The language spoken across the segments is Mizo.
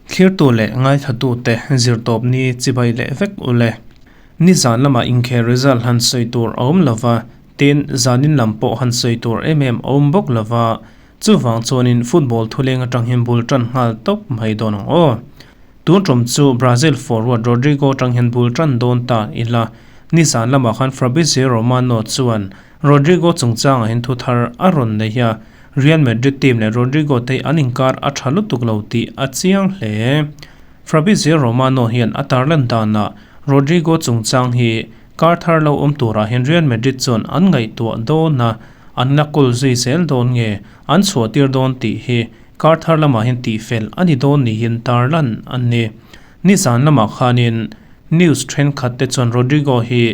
Thlirtu leh ngaithlatute zirtawpni chibai leh vek u le. Nizan lamah inkhel result han sawi tur a awm lova, tin zanin lam pawh han sawi tur em em a awm bawk lova, chuvang chuanin football thuleng atang hian bul tan nghal tawp mai dawn ang aw. Tun tum chu Brazil forward Rodrygo atang hian bul tan dawn ta ila, nizan lamah khan Fabrizio Romano chuan Rodrygo chungchangah hian thu thar a rawn nei a, Real Madrid team leh Rodrygo te an inkar a tha lutuk lo tih a chiang hle. Fabrizio Romano hian a tarlan danah Rodrygo chungchang hi kar thar lo awm turah hian Real Madrid chuan an ngaihtuah dawn a, an la kawl zui zel dawn nge an chhuahtir dawn tih hi kar thar lamah hian tihfel a ni dawn niin tarlan a ni. Nizan lamah khanin news thenkhat te chuan Rodrygo hi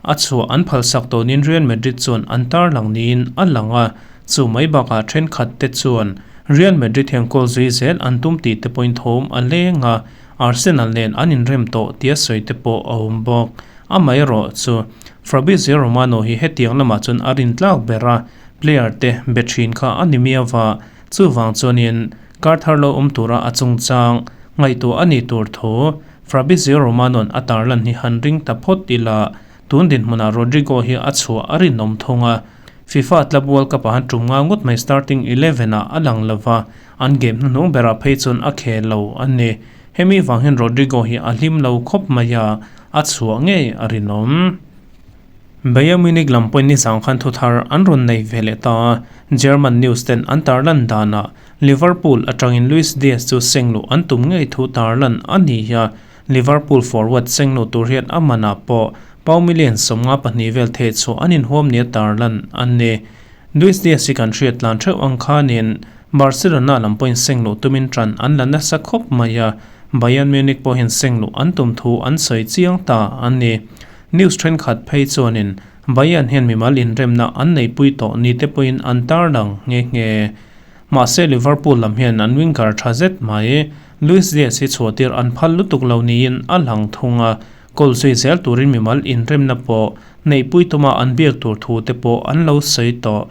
A chhuah an phalsak tawnin Real Madrid chuan an tarlang niin a lang a, chu mai bakah thenkhat te chuan Real Madrid hian goal zui zel an tum tih te pawhin thawm a leng a, Arsenal nen an inrem tawh tia sawi te pawh a awm bawk. Amaherawh chu Fabrizio Romano hi hetiang lamah chuan a rintlak ber a, player te be thin kha a ni miau va, chuvang chuanin kar thar lo awm tura a chungchang ngaihtuah a nih tur thu Fabrizio Romano'n a tarlan hi han ring ta phawt ila, tun dinhmunah Rodrygo hi a chhuah a rinawm thung a. FIFA Club World Cup-ah han tum nga ngawt mai starting eleven-ah a lang lo va, an game hnuhnung berah phei chuan a khel lo a ni. Hemi vang hian Rodrygo hi a hlim lo khawp mai a, a chhuah ngei a rinawm. Bayern Munich lam pawhin nizang khan thu thar an rawn nei ve leh ta a, German news ten an tarlan danah Liverpool atangin Luis Diaz chu sengluh an tum ngei thu tarlan a ni a, Liverpool forward sengluh tur hian a manah pawh pau million 52 vel theh chhuah an inhuam nia tarlan a ni. Luis Diaz hi kan hriat tlan theuh ang khanin Barcelona lam pawhin sengluh tumin tan an la nasa khawp mai a, Bayern Munich pawhin sengluh an tum thu an sawi chiang ta a ni. News thenkhat phei chuanin Bayern hian mimal inremna an neipui tawh ni te pawhin an tarlang nghe nghe. Mahse Liverpool lam hian an winger tha zet mai. Luis Diaz hi chhuahtir an phal lutuk lo niin a lang thung a, goal zui zel turin mimal inremna pawh neihpui tuma an biak tur thu te pawh an lo sawi tawh.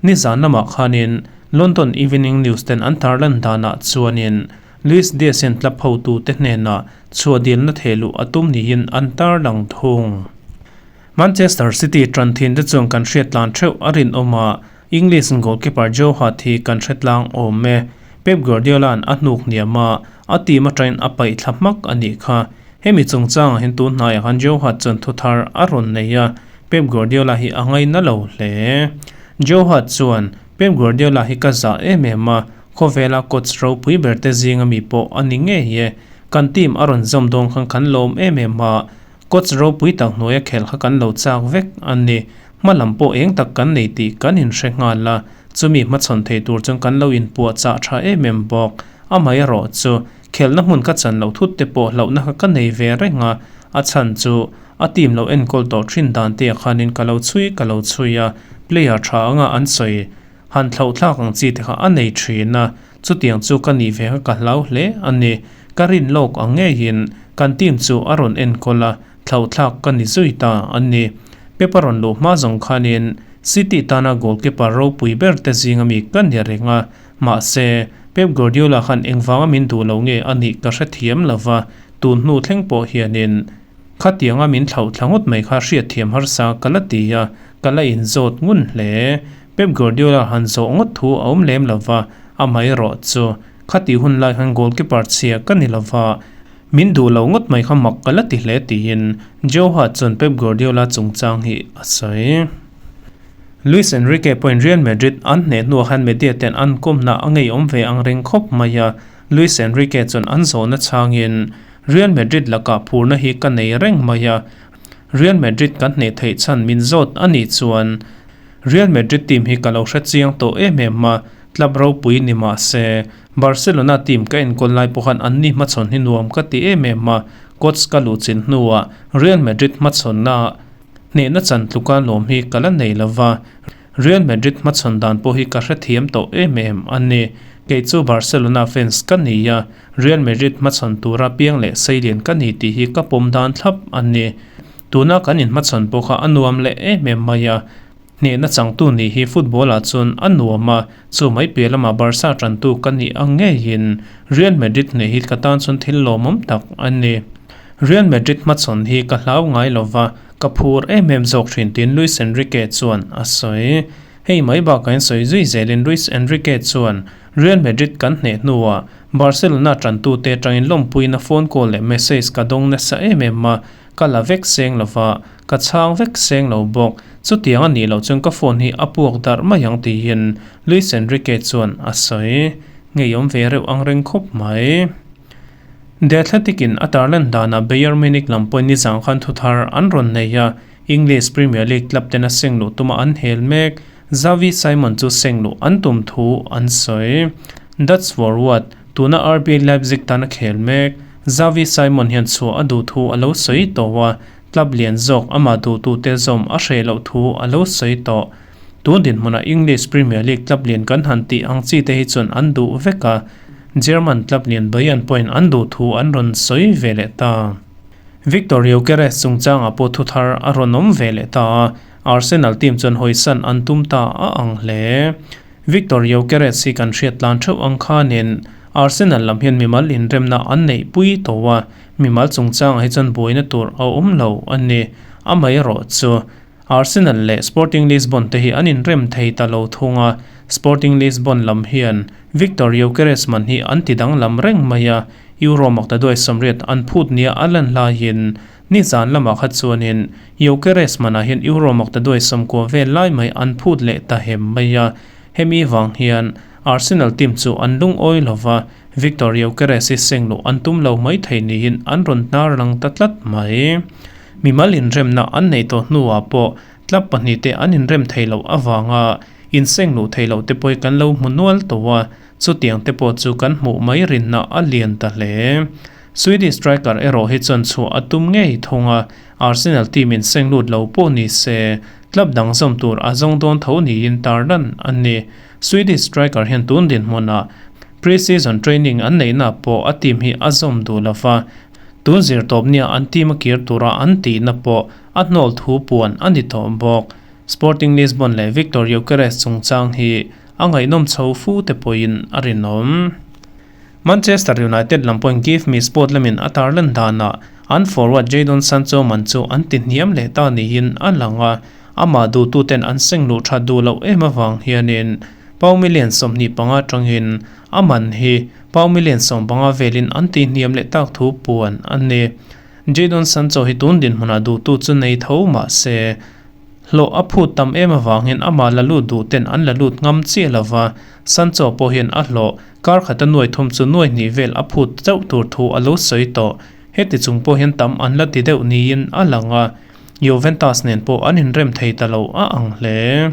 Nizan lamah khanin London Evening News ten an tarlan danah chuanin Luis Diaz hian club hotute hnenah chhuahdilna thehluh a tum niin an tarlang thung. Manchester City tan thin te chuan kan hriat tlan theuh a rinawm a, English goalkeeper Joe Hart hi kan hre tlang awm e. Pep Guardiola-a'n a hnuk hniam a, a team atangin a paih thla hmak a nih kha. Hemi chungchangah hian tun hnaiah khan Joe Hart chuan thu thar a rawn nei a, Pep Guardiola hi a ngaina lo hle. Joe Hart chuan, Pep Guardiola hi ka zah em em a, Khawvela coach ropui ber te zinga mi pawh a ni ngei e. Kan team a rawn zawm dawn khan kan lawm em em a, coach ropui tak hnuaia khelh kha kan lo chak vek a ni. Hma lam pawh eng tak kan nei tih kan inhre nghal a, chumi hmachhawn thei tur chuan kan lo inpuah chah tha em em bawk. Amaherawh chu, khelhna hmun ka chan loh thut te pawh hlauhna kha ka nei ve reng a, a chhan chu a team lo enkawl tawh thin dan te ah khanin ka lo chhui ka lo chhui a, player tha anga an sawi. Han thlauhthlak ang chi te kha a nei thin a, chutiang chu ka nih ve kha ka hlau hle a ni. Ka rin lawk ang ngeiin kan team chu a rawn enkawl a, thlauhthlak ka ni zui ta a ni. Pep a rawn luh hma zawng khanin City tana goalkeeper ropui ber te zinga mi ka ni reng a, mahse Pep Guardiola khan engvanga min duh lo nge a nih ka hrethiam lo va, tun hnu thleng pawh hianin Khatianga min thlauh thla ngawt mai kha hriatthiam harsa ka la ti a, ka la inzawt ngun hle. Pep Guardiola han zawh ngawt thu a awm lem lo va, amaherawh chu khati hun lai khan goalkeeper chhia ka ni lo va, min duh lo ngawt mai kha mak ka la ti hle tiin Joe Hart chuan Pep Guardiola chungchang hi a sawi. Luis Enrique pawhin Real Madrid an hneh hnuah khan media ten an kawmna a ngeiawm ve ang reng khawp mai a, Luis Enrique chuan an zawhna chhangin Real Madrid lakah phurna hi ka nei reng mai a, Real Madrid kan hneh theih chhan min zawt a nih chuan Real Madrid team hi ka lo hre chiang tawh em em a, club ropui ni mah se Barcelona team ka enkawl lai pawh khan anni hmachhawn hi nuam ka ti em em a, coach ka luh chin hnuah Real Madrid hmachhawnna hnehna chan tluka lawm hi ka la nei lo va. Real Madrid hmachhawn dan pawh hi ka hrethiam tawh em em a ni. Kei chu Barcelona fans ka ni a, Real Madrid hmachhawn tura piang leh seilian ka ni tih hi ka pawm dan thlap a ni. Tuna kan inhmachhawn pawh kha a nuam leh em em mai a. Hnehna changtu nih hi football-ah chuan a nuam a, chu mai piah lamah Barca tantu ka nih ang ngeiin Real Madrid hneh hi ka tan chuan thil lawmawm tak a ni. Real Madrid hmachhawn hi ka hlau ngai lo va, ka phur em em zawk thin tiin Luis Enrique chuan a sawi. Hei mai bakah in sawi zui zelin Luis Enrique chuan Real Madrid kan hneh hnuah Barcelona tantute atangin lawmpuina phone call leh message ka dawng nasa em em a, Ka la vek seng lo va, ka chhang vek seng lo bawk. Chutiang a nih loh chuan ka phone hi a puak darh mai ang tiin Luis Enrique chuan a sawi. Ngeiawm ve reuh ang reng khawp mai. The Athletic in a tarlan danah Bayern Munich lam pawhin nizang khan thuthar an rawn nei a, English Premier League club ten a seng luh tuma an hel mek. Xavi Simon chu seng luh an tum thu an sawi. Dutch forward, tuna RB Leipzig tan a khel mek. Xavi Simon hian chhuah a duh thu a lo sawi tawh a, club lian zawk amah duhtute zawm a hreh loh thu a lo sawi tawh. Tun dinhmunah English Premier League club lian kan han tih ang chi te hi chuan an duh vek a, German club lian Bayern pawhin an duh thu an rawn sawi ve leh ta. Victor Gyokeres chungchangah pawh thuthar a rawn awm ve leh ta a, Arsenal team chuan hawisan an tum ta a ang hle. Victor Gyokeres hi kan hriat tlan theuh ang khanin Arsenal lam hian mimal inremna an neih pui tawh a, mimal chungchangah hi chuan buaina tur a awm lo a ni. Amaherawh chu Arsenal leh Sporting Lisbon te hi an inrem thei ta lo thung a, Sporting Lisbon lam hian Victor Gyokeres man hi an ti danglam reng mai a, Euro maktaduai 80 an phut nia a lan laiin Nizan lamah kha chuanin Gyokeres manah hian Euro maktaduai 90 vel lai mai an phut leh ta hem mai a, hemi vang hian Arsenal team chu an lungawi lo va, Victor Gyokeres hi seng luh an tum lo mai thei niin an rawn hnar lang ta tlat mai. Mimal inremna an neih tawh hnuah pawh club pahnihte an inrem thei loh avanga inseng luh thei loh te pawh hi kan lo hmu nual tawh a, chutiang te pawh chu kan hmuh mai rinna a lian ta hle. Swedish striker erawh hi chuan chhuah a tum ngei thung a, Arsenal team in seng lut lo pawh ni se, club dang zawm tur a zawng dawn tho niin tarlan a ni. Swedish striker hian tun dinhmunah pre-season training an neihna pawh a team hi a zawm duh lo va, tun zirtawpnia an team a kir tura an tihna pawh a hnawl thu puan a ni tawh bawk. Sporting Lisbon leh Victor Gyokeres chungchang hi a ngaihnawm chho fu te pawhin a rinawm. Manchester United lam pawhin Give Me Sport lamin a tarlan danah an forward Jadon Sancho man chu an ti hniam leh ta niin a lang a, amah duhtuten an seng luh that duh loh em avang hianin pau million 25 atangin a man hi pau million 15 velin an ti hniam leh tak thu puan a ni. Jadon Sancho hi tun dinhmunah duhtu chu nei tho mah se, Hlawh a phut tam em avangin amah la lut duh ten an la lut ngam chiah lo va, Sancho pawh hian a hlawh kar khata nuai thum chu nuai hnih vel a phut chauh tur thu a lo sawi tawh. Heti chung pawh hian tam an la ti deuh niin a lang a, Juventus nen pawh an inrem thei ta lo a ang hle.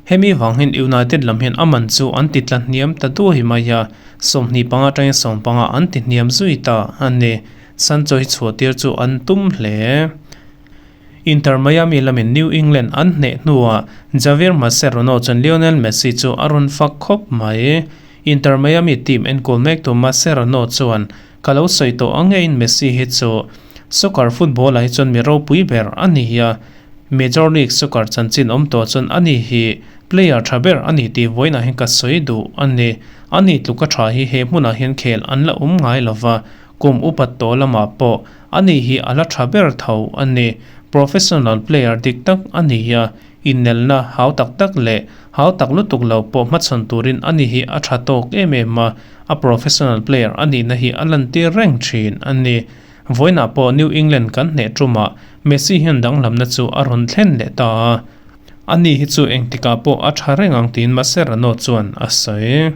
Hemi vang hian United lam hian a man chu an ti tla hniam ta duai mai a, 25 atangin 15 an ti hniam zui ta a ni. Sancho hi chhuah tir chu an tum hle. Inter Miami lamin New England an hneh hnuah Javier Mascherano chuan Lionel Messi chu a rawn fak khawp mai. Inter Miami team enkawl mektu Mascherano chuan, Ka lo sawi tawh ang ngeiin Messi hi chu soccer football ah hi chuan mi ropui ber a ni a, Major League Soccer chanchin awm tawh chuan ani hi player tha ber a ni tih vawiinah hian ka sawi duh a ni. Ani tluka tha hi he hmunah hian khel an la awm ngai lova, kum upat tawh lamah pawh Ani hi a la tha ber tho a ni. Professional player dik tak a ni a, innelna hau tak tak leh hau tak lutuk lo pawh hmachhawn turin ani hi a tha tawk em em a, a professional player a nihna hi a lantir reng thin a ni. Vawiinah pawh New England kan hneh tumah Messi hian danglamna chu a rawn thlen leh ta a, ani hi chu engtikah pawh a tha reng ang tiin Mascherano chuan a sawi.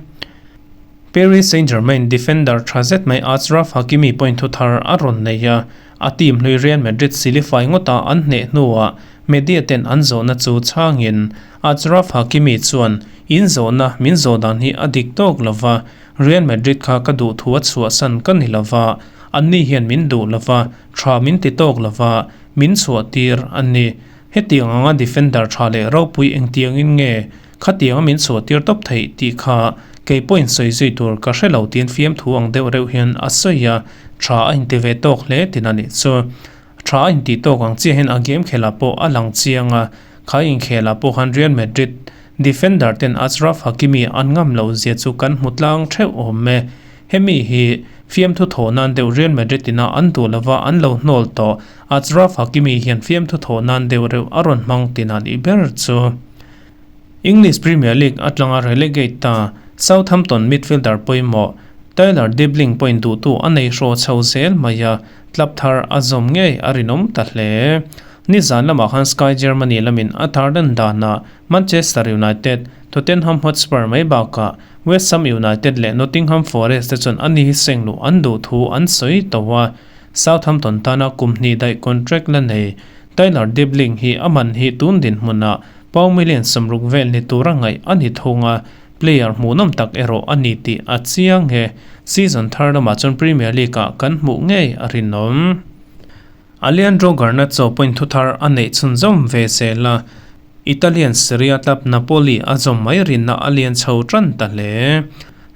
Paris Saint-Germain defender tha zet mai Achraf Hakimi pawhin thu thar a rawn nei a, a team hlui Real Madrid silifai ngawta an hneh hnuah media ten an zawhna chu chhangin Achraf Hakimi chuan in zawhna min zawh dan hi a dik tawk lo va, Real Madrid kha ka duh thu a chhuahsan ka ni lo va, anni hian min duh lo va, tha min ti tawk lo va, min chhuahtir a ni. Hetiang anga defender tha leh ropui engtiangin nge Khatianga min chhuahtir tawp theih tih kha kei pawhin sawi zui tur ka hre lo tiin fiamthu ang deuh reuh hian a sawi a, tha a inti ve tawk hle tin a nih chu. Tha a intih tawk ang chiah hian a game khelah pawh a lang chiang a, Kha inkhelah pawh khan Real Madrid defender ten Achraf Hakimi an ngam loh zia chu kan hmu tlang theuh awm e. Hemi hi fiamthu thawh nan deuh Real Madrid ina an duh lova an lo hnawl tawh. Achraf Hakimi hian fiamthu thawh nan deuh reuh a rawn hmang tina nih ber chu. English Premier League atlanga relegate ta Southampton midfielder pawimawh Tyler Dibling pawhin duhtu a nei hraw chho zel mai a, club thar a zawm ngei a rinawm ta hle. Nizan lamah khan Sky Germany lamin a tarlan danah Manchester United, Tottenham Hotspur mai bakah West Ham United leh Nottingham Forest te chuan ani hi seng luh an duh thu an sawi tawh a, Southampton tana kum hnih daih contract la nei Tyler Dibling hi a man hi tun dinhmunah Pau million 60 vel ni tura ngaih a ni thung a, player hmuhnawm tak erawh a ni tih a chiang e. Season thar lamah chuan Premier League-ah kan hmuh ngei a rinawm. Alejandro Garnacho point thu thar a neih chhunzawm ve zel a, Italian Serie A club Napoli a zawm mai rinna a lian chho tan ta hle.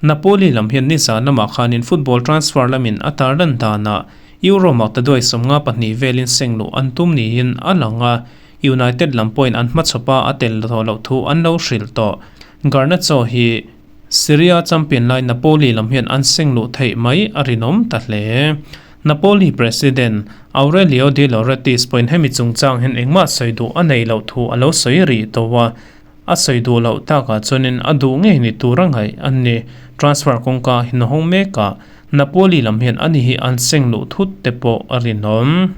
Napoli lam hian nizan lamah khanin football transfer lamin a tarlan danah Euro maktaduai 52 velin seng luh an tum niin a lang a, United lam pawhin an hmachhawpa a tel tawh loh thu an lo hrilh tawh. Garnacho hi Serie A champion lai Napoli lam hian an seng luh theih mai a rinawm ta hle. Napoli president Aurelio De Laurentiis pawhin hemi chungchang hian engmah sawi duh a nei loh thu a lo sawi rih tawh a, a sawi duh loh takah chuanin a duh ngei ni tur a ngaih a ni. Transfer kawngka hinhawng mekah Napoli lam hian ani hi an seng luh thut te pawh a rinawm.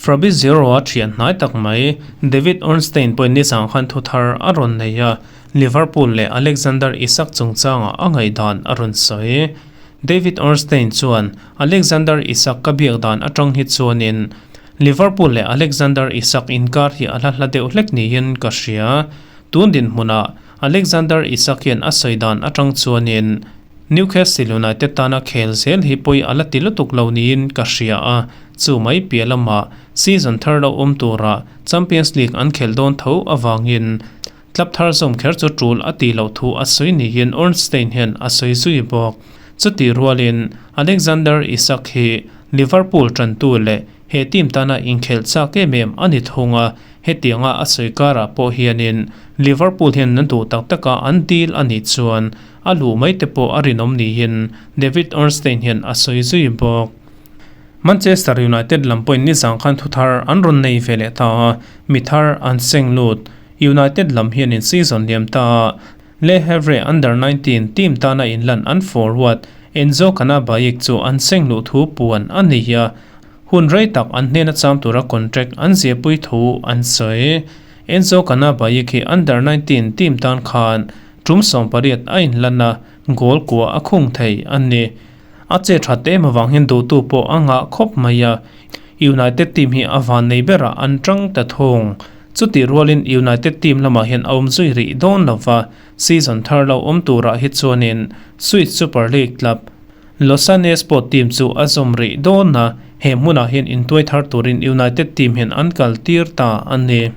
Fabrizio a thian hnai tak mai, David Ornstein pawhin nizang khan thu thar a rawn nei a, Liverpool leh Alexander Isak chungchangah a ngaihdan a rawn sawi. David Ornstein chuan, Alexander Isak ka biak dan atang hi chuanin Liverpool leh Alexander Isak inkar hi a hla hla deuh hlek niin ka hria. Tun dinhmunah Alexander Isak hian a sawi dan atang chuanin Newcastle United tana khel zel hi pawi a la ti lutuk lo niin ka hria a, chu mai piah lamah season thar lo awm tura Champions League an khelh dawn tho avangin club thar zawm kher chu tul a tih loh thu a sawi niin Ornstein hian a sawi zui bawk. Chutih rualin Alexander Isak hi Liverpool tantu leh he team tana inkhelh chak em em a ni thung a, hetianga a sawi karah pawh hianin Liverpool hian an duh tak taka an deal a nih chuan a luh mai te pawh a rinawm niin David Ornstein hian a sawi zui bawk. Manchester United lam pawhin nizang khan thu thar an rawn nei ve leh ta a, mi thar an seng lut. United lam hianin season liam ta a, Le Havre Under 19 team tana inlan an forward Enzo Canabaik chu an seng luh thu puan a ni a, hun rei tak an hnena cham tura contract an ziahpui thu an sawi. Enzo Canabaik hi Under 19 team tan khan tum 18 a inlan a, goal kua a khung thei a ni. A che that em avang hian duhtu pawh a ngah khawp mai a, United team hi a van nei berah an tang ta thung. Chutih rualin United team lamah hian a awm zui rih dawn lo va, season thar lo awm turah hi chuanin Swiss Super League club Lausanne Sport team chu a zawm rih dawn a, he hmunah hian intuai thar turin United team hian an kal tir ta a ni.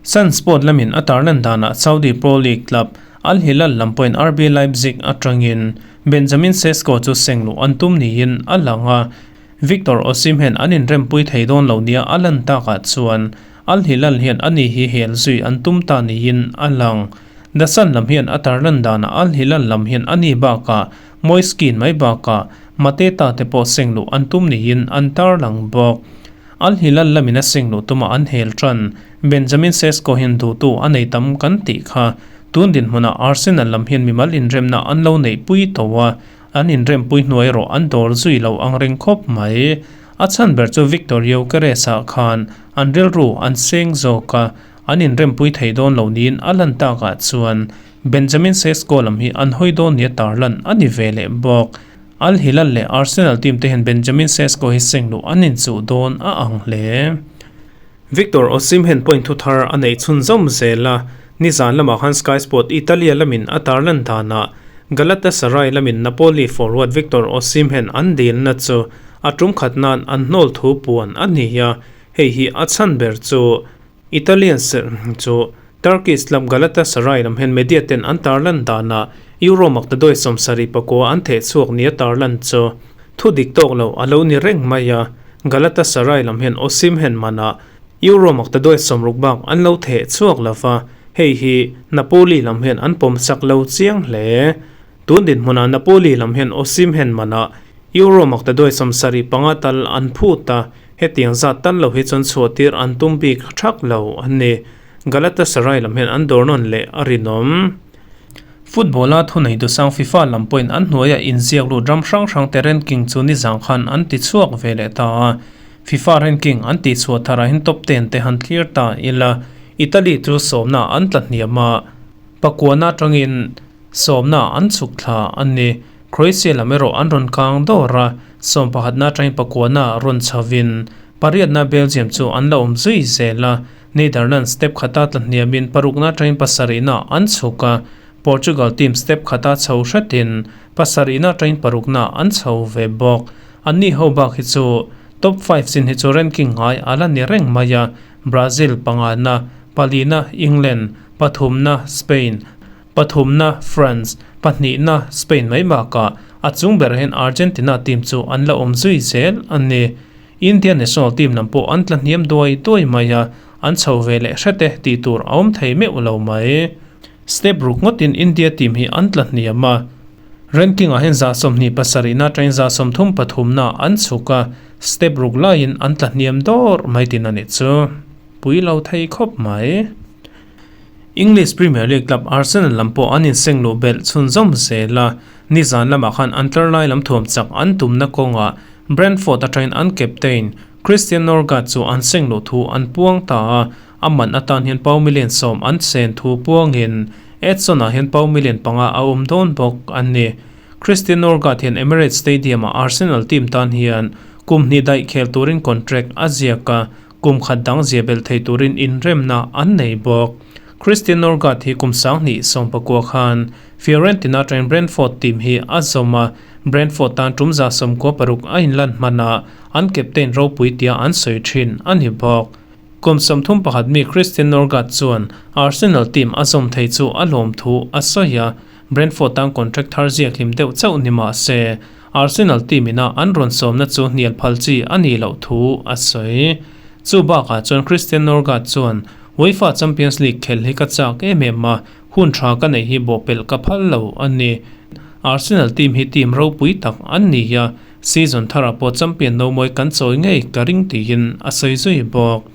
Sun Sport lamin a tarlan danah Saudi Pro League club Al Hilal lam pawhin RB Leipzig atangin Benjamin Sesko chu seng luh an tum niin a lang a, Victor Osimhen an inrempui thei dawn lo nia a lan takah chuan Al Hilal hian ani hi hel zui an tum ta niin a lang. The Sun lam hian a tarlan danah Al Hilal lam hian ani bakah Moise Kean mai bakah Mateta te pawh seng luh an tum niin an tarlang bawk. Al Hilal lamin a seng luh tuma an hel tan Benjamin Sesko hian duhtu a nei tam kan tih kha. Tun dinhmunah Arsenal lam hian mimal inremna an lo neihpui tawh a, an inrempui hnuai erawh an dawr zui lo ang reng khawp mai. A chhan ber chu Victor Gyokeres-ah khan an rilru an seng zawk a, an inrempui thei dawn lo niin a lan takah chuan Benjamin Sesko lam hi an hawi dawn nia tarlan a ni ve leh bawk. Al Hilal leh Arsenal team te hian Benjamin Sesko hi seng luh an inchuh dawn a ang hle. Victor Osimhen point thu thar a neih chhunzawm zel a, nizan lamah khan Sky Sport Italia lamin a tarlan danah Galatasaray lamin Napoli forward Victor Osimhen an dilna chu a tum khat nan an hnawl thu puan a ni a, hei hi a chhan ber chu Italian chu Turkish club Galatasaray lam hian media ten an tarlan danah Euro maktaduai 74 an theh chhuak nia tarlan chu thu dik tawk lo a lo ni reng mai a, Galatasaray lam hian Osimhen manah Euro maktaduai sawmruk bak an lo theh chhuak lo va, hei hi Napoli lam hian an pawm chak lo chiang hle. Tun dinhmunah Napoli lam hian Osimhen manah Euro maktaduai 75 tal an phut a, hetiang zat tal lo hi chuan chhuahtir an tum bik thak lo a ni. Galatasaray lam hian an dawr nawn leh a rinawm. Football-a thunei dusang FIFA lam pawhin an hnuaia inziak lut ram hrang hrangte ranking chu nizang khan an ti chhuak ve leh ta a. FIFA ranking an tih chhuah tharah hian top ten te han thlir ta ila, Italy chu sawmna an tla hniam a, pakuana atangin sawmna an chhuk thla a ni. Croatia lam erawh an rawn kang dawr a, sawm pakhatna atangin pakuana rawn chhovin pariatna Belgium chu an la awm zui zel a, Netherlands step khata tla hniamin parukna atangin pasarihna an chhuk a, Portugal team step khata chho hretin pasarihna atangin parukna an chho ve bawk. Anni ho bak hi chu top five chin hi chu ranking ngai a la ni reng mai a, Brazil pangana, palina England, pathumna Spain, pathumna France, pahnihna Spain mai bakah a chung berah hian Argentina team chu an la awm zui zel a ni. India national team lam pawh an tla hniam duai duai mai a, an chho ve leh hret e tih tur a awm thei meuh lo mai. Step ruk ngawtin India team hi an tla hniam a, ranking ah hian 27 na atangin 33 na an chhuk a, step ruk laiin an tla hniam dawr mai tin a nih chu. Pui lo thei khawp mai. English Premier League club Arsenal lam pawh an inseng luh belh chhunzawm zel a, nizan lamah khan an tlar lai lam thuam chak an tumna kawngah Brentford atangin an captain Christian Norgaard chu an seng luh thu an puang ta a, a man atan hian pau million 10 an sen thu puangin Edson-ah hian pau million 5 a awm dawn bawk a ni. Christian Norgaard hian Emirates Stadium-ah Arsenal team tan hian kum hnih daih khel turin contract a ziak a, kum khat dang zia belh thei turin inremna an nei bawk. Christian Norgaard hi kum 2019 khan Fiorentina atangin Brentford team hi a zawm a, Brentford tan tum 96 a inlan hman a, an captain ropui tia an sawi thin a ni bawk. Kum 31 mi Christian Norgaard chuan Arsenal team a zawm thei chu a lawm thu a sawi a, Brentford tan contract thar ziak hlim deuh chauh ni mah se, Arsenal team ina an rawn sawmna chu hnial phal chi a nih loh thu a sawi. Chu bakah chuan Christian Norgaard chuan, UEFA Champions League khel hi ka chak em em a, hun tha ka neih hi bawhpelh ka phal lo a ni. Arsenal team hi team ropui tak an ni a, season tharah pawh champion no mawi kan chawi ngei ka ring tiin a sawi zui bawk.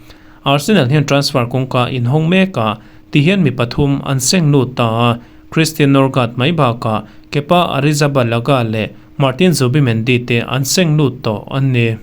Arsenal hian transfer kawngka inhawng mek a, tihian mi pathum an seng lut ta a, Christian Norgaard mai bakah Kepa Arrizabalaga leh Martin Zubimendi te an seng lut tawh a ni.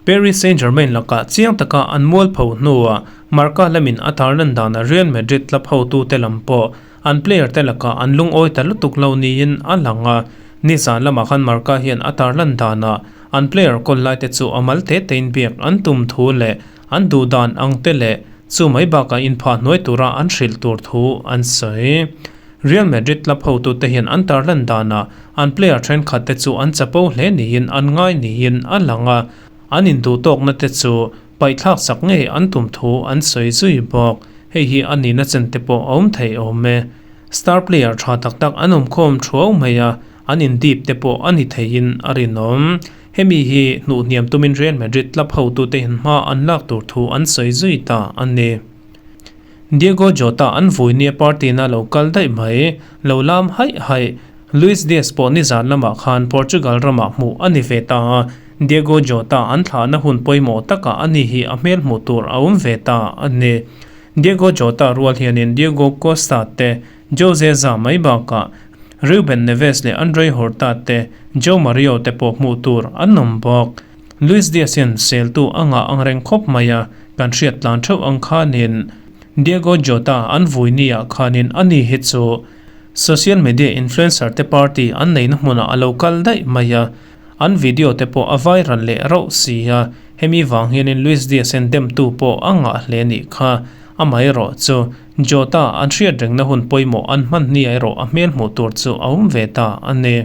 Paris Saint-Germain lakah chiang taka an mualpho hnuah Marca lamin a tarlan danah Real Madrid club hotute lam pawh an player te lakah an lungawi ta lutuk lo niin a lang a. Nizan lamah khan Marca hian a tarlan danah an player kawl lai te chu a mal te tein biak an tum thu leh an duh dan ang te leh chu mai bakah inphah hnuai tura an hrilh tur thu an sawi. Real Madrid club hotute hian an tarlan danah an player thenkhat te chu an chapo hle niin an ngai niin a lang a, an induh tawkna te chu paihthlak sak ngei an tum thu an sawi zui bawk. Hei hi a nihna chen te pawh a awm thei awm e. Star player tha tak tak an awm khawm thuau mai a, an indip te pawh a ni theiin a rinawm. Hemi hi hnuh hniam tumin Real Madrid club hotute hian hma an lak tur thu an sawi zui ta a ni. Diego Jota an vui nia party na lo kal daih mai, lo lam haih haih. Luis Diaz pawh nizan lamah khan Portugal ramah hmuh a ni ve ta a, Diego Jota an thlahna hun pawimawh takah a ni hi a hmel hmuh tur a awm ve ta a ni. Diego Jota rual hianin Diego Costa te, Jose Za mai bakah Reuben Neves leh Andre Horta te, Joe Mario te pawh hmuh tur an awm bawk. Luis Diaz hian seltu a ngah ang reng khawp mai a, kan hriat tlan theuh ang khanin Diego Jota an vui ni-ah khanin a ni hi chu social media influencer te party an neihna hmunah a lo kal daih mai a, an video te pawh a viral leh rauh si a, hemi vang hianin Luis Diaz hian demtu pawh a ngah hle nih kha. Amaherawh chu Jota an hriat rengna hun pawimawh an hman hniah erawh a hmel hmuh tur chu a awm ve ta a ni.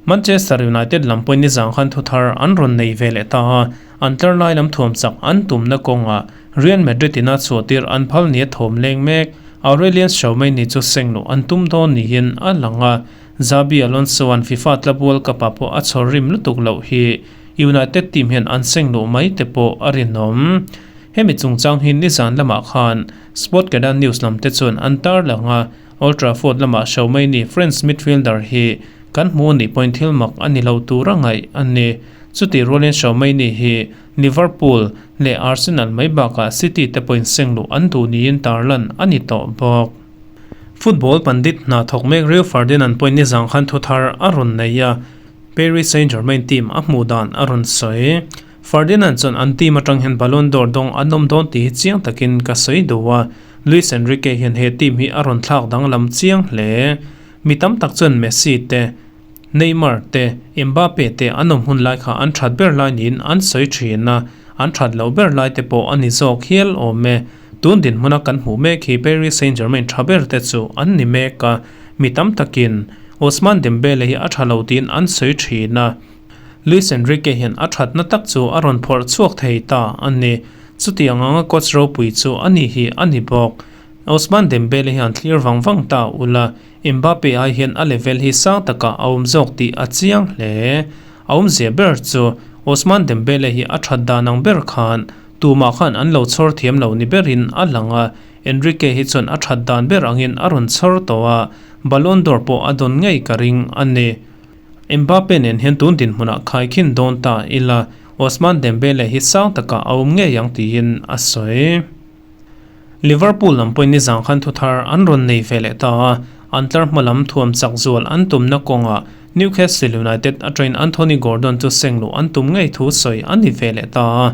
Manchester United lam pawhin nizang khan thuthar an rawn nei ve leh ta a, an tlar lai lam thuam chak an tumna kawngah Real Madrid ina chhuahtir an phal nia thawm leng mek. Aurelien Tchouameni chu seng luh an tum dawn niin a lang a, Xabi Alonso-a'n FIFA Club World Cup-ah pawh a chhawr rim lutuk loh hi United team hian an seng luh mai te pawh a rinawm. Hemi chungchang hi nizan lamah khan Sportskeeda News lam te chuan an tarlang a, Old Trafford lamah Schaumeini French midfielder hi kan hmu a nih pawhin thil mak a ni lo tur a ngaih a ni. Chutih rualin Schaumeini hi Liverpool leh Arsenal mai bakah City te pawhin seng luh an duh niin tarlan a ni tawh bawk. Football pandit hna thawk mek Rio Ferdinand pawhin nizang khan thu thar a rawn nei a, Paris Saint-Germain team a hmuh dan a rawn sawi. Ferdinand chuan an team atang hian Ballon d'Or dawng an awm dawn tih hi chiang takin ka sawi duh a, Luis Enrique hian he team hi a rawn thlak danglam chiang hle. Mi tam tak chuan Messi te, Neymar te, Mbappe te an awm hun lai kha an that ber lai niin an sawi thin a, an that loh ber lai te pawh a ni zawk hial awm e. Tun dinhmuna kan hmuh mek hi Paris Saint-Germain tha ber te chu an ni mek a, mi tam takin Ousmane Dembele hi a tha lo tiin an sawi thin a. Luis Enrique hian a thatna tak chu a rawn phawrh chhuak thei ta a ni. Chutiang anga coach ropui chu a ni hi a ni bawk. Ousmane Dembele hian thlir vang vang ta ula, Mbappe ai hian a level hi sang takah a awm zawk tih a chiang hle. A awmzia ber chu Ousmane Dembele hi a that dan ang ber khan tumah khan an lo chhawr thiam lo ni berin a lang a, Enrique hi chuan a that dan ber angin a rawn chhawr tawh a, Ballon d'Or pawh a dawn ngei ka ring a ni. Mbappe nen hian tun dinhmunah khaikhin dawn ta ila, Ousmane Dembele hi sang takah a awm ngei ang tiin a sawi. Liverpool lam pawhin nizang khan thuthar an rawn nei ve leh ta a, an tlar hma lam thuam chak zual an tumna kawngah Newcastle United atangin Anthony Gordon chu seng luh an tum ngei thu sawi a ni ve leh ta a.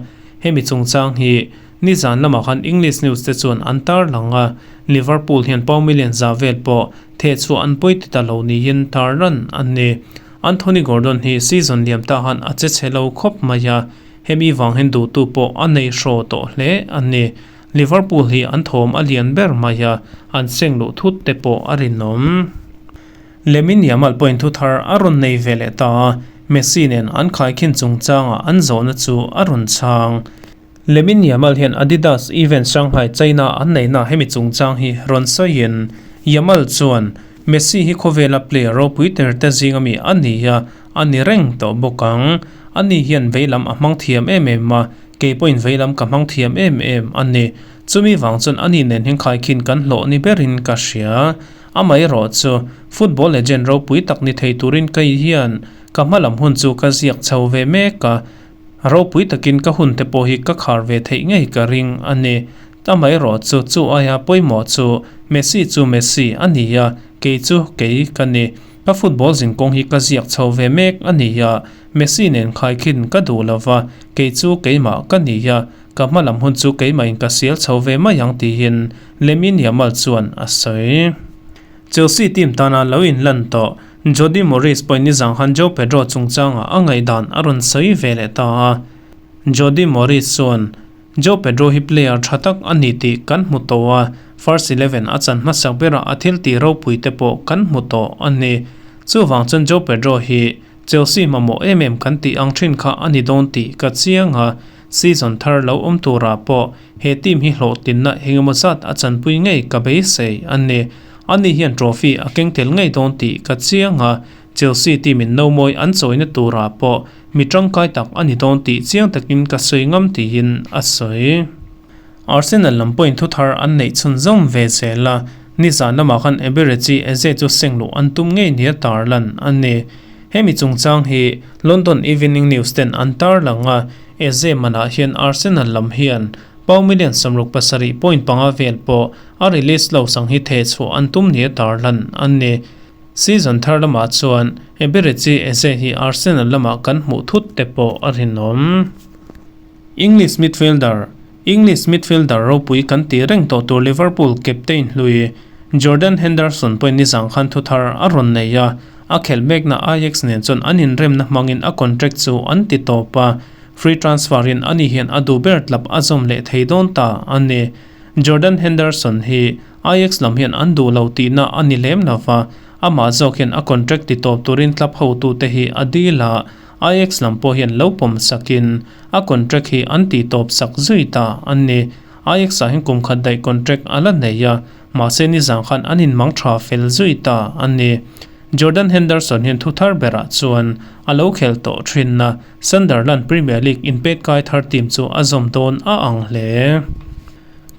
Hemi chungchang hi nizan lamah khan English news te chuan an tarlang a, Liverpool hian pound million za vel pawh thehchhuah an pawi ti ta lo niin tarlan a ni. Anthony Gordon hi season liam ta khan a che chhe lo khawp mai a, Hemi vang hian duhtu pawh a nei hraw tawh hle a ni. Liverpool hi an thawm a lian ber mai a, an seng luh thut te pawh a rinawm. Lamine Yamal pawhin thu thar a rawn nei ve leh ta a, Messi nen an khaikhin chungchangah an zawhna chu a rawn chhang. Lamine Yamal hian Adidas event Shanghai, China an neihna hemi chungchang hi rawn sawiin, Yamal chuan, Messi hi khawvela player ropui ter te zinga mi a ni a, a ni reng tawh bawk ang. Ani hian veilam a hmang thiam em em a, kei pawhin veilam ka hmang thiam em em a ni. Chumi vang chuan ani nen hian khaikhin kan hlawh ni berin ka hria. Amaherawh chu, football legend ropui tak ni thei turin kei hian ka hmalam hun chu ka ziak chho ve mek a, ropui takin ka hun te pawh hi ka khar ve theih ngei ka ring a ni. Amaherawh chu, chu aia pawimawh chu Messi chu Messi a ni a, kei chu kei ka ni. Ka football zinkawng hi ka ziak chho ve mek a ni a, Messi nen khaikhin ka duh lo va, kei chu keimah ka ni a, ka hma lam hun chu keimahin ka sial chho ve mai ang tiin Lamine Yamal chuan a sawi. Chelsea team tana lo inlan tawh Jody Morris pawhin nizang khan Joao Pedro chungchangah a ngaihdan a rawn sawi ve leh ta a, Jody Morris chuan, Joao Pedro hi player tha tak a ni tih kan hmu tawh a, first 11 a chan hmasak berah a thil tih ropui te pawh kan hmu tawh a ni. Chuvang chuan Joao Pedro hi Chelsea mamawh em em kan tih ang thin kha a ni dawn tih ka chiang a, season thar lo awm turah pawh he team hi hlawhtlinna engemaw zat a chanpui ngei ka beisei a ni. Ani hian trophy a keng tel ngei dawn tih ka chiang a, Chelsea team in nomawi an chawina turah pawh Mi tangkai tak a ni dawn tih chiang takin ka sawi ngam tiin a sawi. Arsenal lam pawhin thuthar an neih chhunzawm ve zel a, nizan lamah khan Eberechi Eze chu seng luh an tum ngei nia tarlan a ni. Hemi chungchang hi London Evening News ten an tarlang a, Eze manah hian Arsenal lam hian pound million 67.5 vel pawh a release lo sang hi thehchhuah an tum nia tarlan a ni. Season thar lamah chuan Eberechi Eze hi Arsenal lamah kan hmuh thut te pawh a rinawm. English midfielder English midfielder ropui kan tih reng tawh tur Liverpool captain hlui Jordan Henderson pawhin nizang khan thu thar a rawn nei a, a khelh mekna Ajax nen chuan an inremna hmangin a contract chu an ti tawp a, free transfer in ani hian a duh ber tlap a zawm leh thei dawn ta a ni. Jordan Henderson hi Ajax lam hian an duh lo tihna a ni lem lo va, amah zawk hian a contract ti tawp turin club hotute hi a dil a, Ajax lam pawh hian lo pawm sakin a contract hi an tih tawp sak zui ta a ni. Ajax ah hian kum khat daih contract a la nei a, mahse nizang khan an inmang tha fel zui ta a ni. Jordan Henderson hian thu thar berah chuan a lo khel tawh thin a, Sunderland Premier League inpet kai thar team chu a zawm dawn a ang hle.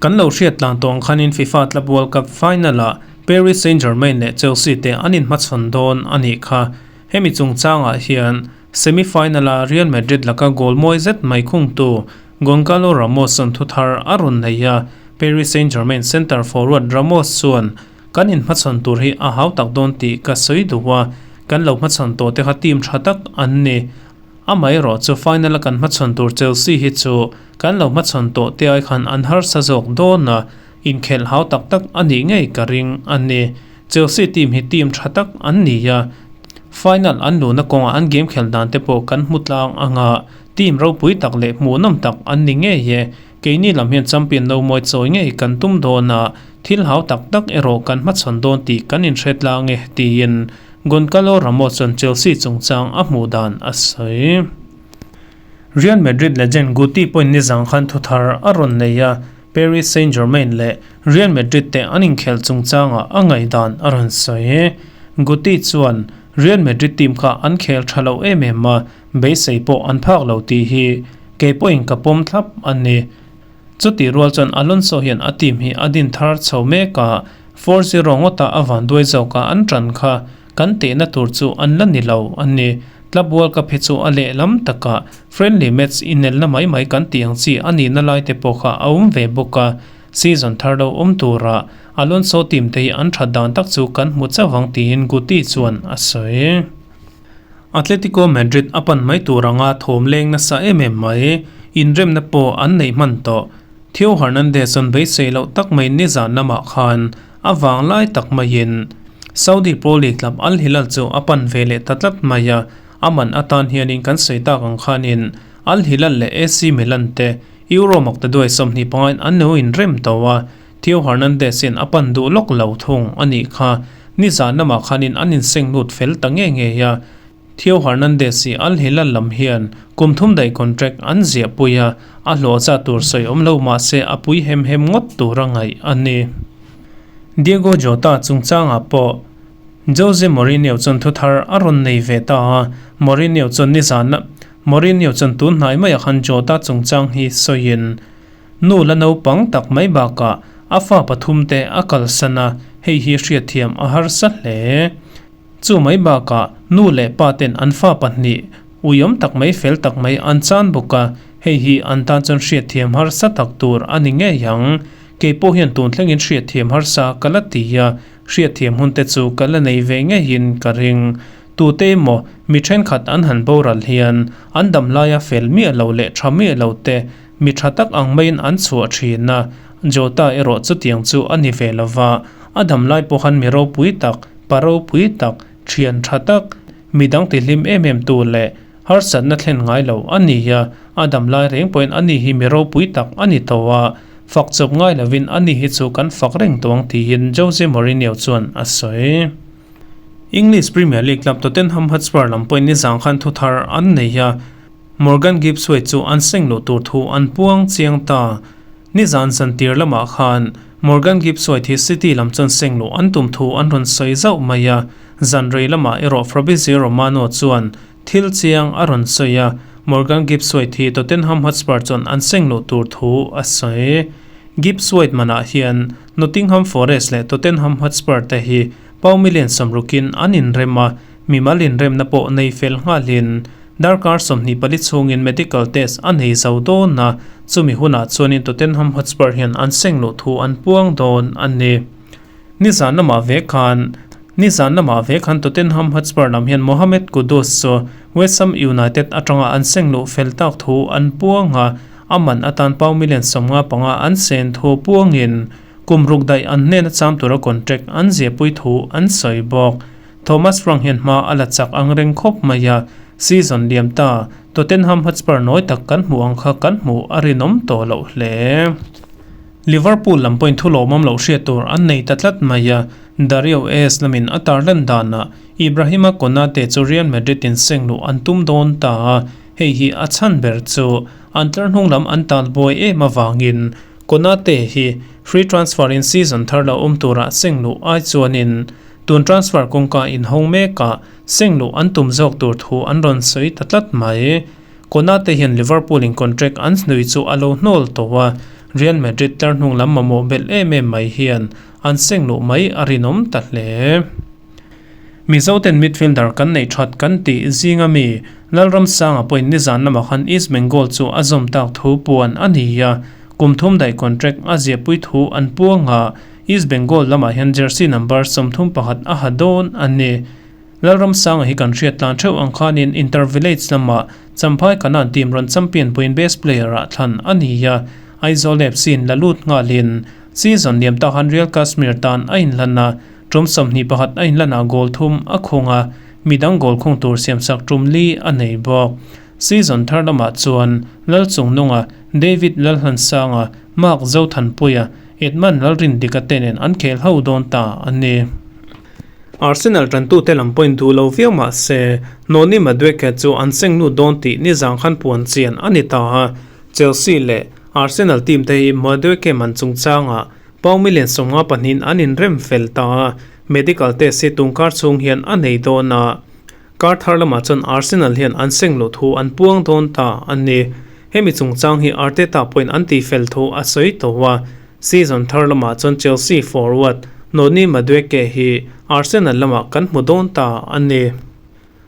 Kan lo hriat tlan tawh ang khanin FIFA Club World Cup final-ah Paris Saint-Germain leh Chelsea te an inhmachhawn dawn a nih kha. Hemi chungchangah hian semi-final-a Real Madrid laka goal mawi zet mai khungtu Goncalo Ramos-a'n thu thar a rawn nei a, Paris Saint-Germain centre forward Ramos chuan kan inhmachhawn tur hi a hau tak dawn tih ka sawi duh a, kan lo hmachhawn tawh te kha team tha tak an ni. Amaherawh chu final-a kan hmachhawn tur Chelsea hi chu kan lo hmachhawn tawh te ai khan an harsa zawk dawn a, inkhelh hau tak tak a nih ngei ka ring a ni. Chelsea team hi team tha tak an ni a, final an luhna kawngah an game khelh dan te pawh kan hmu tlang ang a, team ropui tak leh hmuhnawm tak an ni ngei e. Keini lam hian champion no mawi chawi ngei kan tum dawn a, thil hau tak tak erawh kan hmachhawn dawn tih kan inhre tlang e, tiin Goncalo Ramos chuan Chelsea chungchang a hmuh dan a sawi. Real Madrid legend Guti pawhin nizang khan thuthar a rawn nei a, Paris Saint-Germain leh Real Madrid te an inkhelh chungchangah a ngaihdan a rawn sawi. Guti chuan, Real Madrid team kha an khel tha lo em em a, beisei pawh an phak lo tih hi kei pawhin ka pawm thlap a ni. Chutih rual chuan Alonso hian a team hi a din thar chho mek a, 4-0 ngawta a van duai zawk a an tan kha kan tehna tur chu an la ni lo a ni. Club World Cup hi chu a lehlam takah friendly match inelna mai mai kan tih ang chi a nihna lai te pawh kha a awm ve bawk a, season thar lo awm turah Alonso team te hi an that dan tak chu kan hmu chauh ang tiin Guti chuan a sawi. Atletico Madrid a pan mai tur anga thawm leng nasa em em mai, inremna pawh an neih hman tawh. Theo Hernandez chuan beisei loh tak mai nizan lamah khan a vang lai tak maiin Saudi Pro League club Al Hilal chu a pan ve leh ta tlat mai a, a man atan hianin kan sawi tak ang khanin Al Hilal leh AC Milan te Euro maktaduai 25 in an lo inrem tawh a, Theo Hernandez hian a pan duh lawk lo thung a nih kha. Nizan lamah khanin an inseng lut fel ta nge nge a, Theo Hernandez hi Al Hilal lam hian kum thum daih contract an ziah pui a, a hlawh zat tur sawi awm lo mah se a pui hem hem ngawt tur a ngaih a ni. Diego Jota chungchangah pawh Jose Mourinho chuan thu thar a rawn nei ve ta a, Mourinho chuan nizan Mourinho chuan tun hnai maiah khan Jota chungchang hi sawiin Nu la naupang tak mai bakah a fa pathumte a kalsan a, hei hi hriatthiam a harsa hle. Chu mai bakah nu leh pa ten an fa pahnih uiawm tak mai fel tak mai an chan bawk a, hei hi an tan chuan hriatthiam harsa tak tur a ni ngei ang. Kei pawh hian tun thlengin hriatthiam harsa ka la ti a, hriatthiam hun te chu ka la nei ve ngeiin ka ring. Tute emaw mi thenkhat an han boral hian an dam laia fel miah lo leh tha miah lo te Mi tha tak ang maiin an chhuah thin a, Jota erawh chutiang chu a ni ve lo va, a dam lai pawhan mi ropui tak, pa ropui tak, thian tha tak, mi dang tihlim em em tu leh harsatna thlen ngai lo a ni a, a dam lai reng pawhin ani hi mi ropui tak a ni tawh a, fak chawp ngai lovin ani hi chu kan fak reng tawh ang tiin Jose Mourinho chuan a sawi. English Premier League club Tottenham Hotspur lam pawhin nizang khan thuthar an nei a, Morgan Gibbs-White chu an seng loh tur thu an puang chiang ta. Nizan zantir lamah khan Morgan Gibbs-White hi City lam chuan seng loh an tum thu an rawn sawi zauh mai a, zan rei lamah erawh Fabrizio Romano chuan thil chiang a rawn sawi a, Morgan Gibbs-White hi Tottenham Hotspur chuan an seng loh tur thu a sawi. Gibbs-White manah hian Nottingham Forest leh Tottenham Hotspur te hi pau million sawmrukin an inrem a, mimal inremna pawh nei fel nghalin Darkar 24 chhungin medical test a nei zo dawn a, chumi hunah chuanin Tottenham Hotspur hian an seng luh thu an puang dawn a ni. Nizan lamah ve khan Nizan lamah ve khan Tottenham Hotspur lam hian Mohamed Kudus chu West Ham United atanga an seng luh fel tak thu an puang a, a man atan pau million 55 an sen thu puangin kum ruk daih an hnena cham tura contract an ziahpui thu an sawi bawk. Thomas Frank hian hma a la chak ang reng khawp mai a, season liam ta Tottenham Hotspur nawi tak kan hmuh ang kha kan hmuh a rinawm tawh loh hle. Liverpool lam pawhin thu lawmawm loh hriat tur an nei ta tlat mai a, Dario AS lamin a tarlan danah Ibrahima Konate chu Real Madrid in seng luh an tum dawn ta a, hei hi a chhan ber chu an tlar hnung lam an tal buai em avangin Konate hi free transfer in season thar lo awm turah seng luh ai chuanin. Tun transfer kawngka inhawng mekah seng luh an tum zawk tur thu an rawn sawi ta tlat mai. Konate hian Liverpool in contract an hnui chu a lo hnawl tawh a, Real Madrid tlar hnung lam mamawh belh em em mai hian an seng luh mai a rinawm ta hle. Mizo ten midfielder kan neih that kan tih zinga mi Lalramsanga pawhin nizan lamah khan East Bengal chu a zawm tak thu puan a ni a, kum thum daih contract a ziahpui thu an puang a, East Bengal lamah hian jersey number 31 a ha dawn a ni. Lalramsanga hi kan hriat tlan theuh ang khanin Inter Village lamah Champhai Kanan team rawn champion puiin best player ah thlan a ni a, Aizawl FC in la lut nghalin season liam ta khan Real Kashmir tan a inhlan a, tum 21 a inhlan ah goal thum a khung a, midang goal khung tur siamsak tum li a nei bawk. Season thar lamah chuan Lalchungnunga, David Lalhlansanga, Mark Zothanpuia, Edmund Lalrindika te nen an khel ho dawn ta a ni. Arsenal tantute lam pawhin duh lo viau mah se, Noni Madueke chu an seng lut dawn tih nizang khan puan chian a ni ta a. Chelsea leh Arsenal team te hi Madueke man chungchangah pound million 50 pahnihin an inrem fel ta a, medical test hi tungkar chhung hian a nei dawn a. Kar thar lamah chuan Arsenal hian an seng luh thu an puang dawn ta a ni. Hemi chungchang hi Arteta pawhin an tihfel thu a sawi tawh a. Season thar lamah chuan Chelsea forward Noni Madueke hi Arsenal lamah kan hmu dawn ta a ni.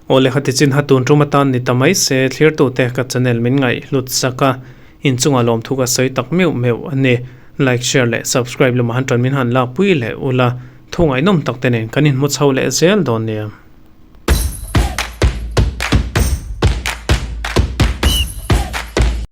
Aw le khati chin ha tun tum atan ni ta mai se thlirtute ka channel min ngaih hlut sak a, inchungah lawmthu ka sawi tak meuh meuh a ni. Like, share leh subscribe lamah han tan min han lakpui leh ula, thu ngaihnawm tak te nen kan inhmu chho leh zel dawn nia.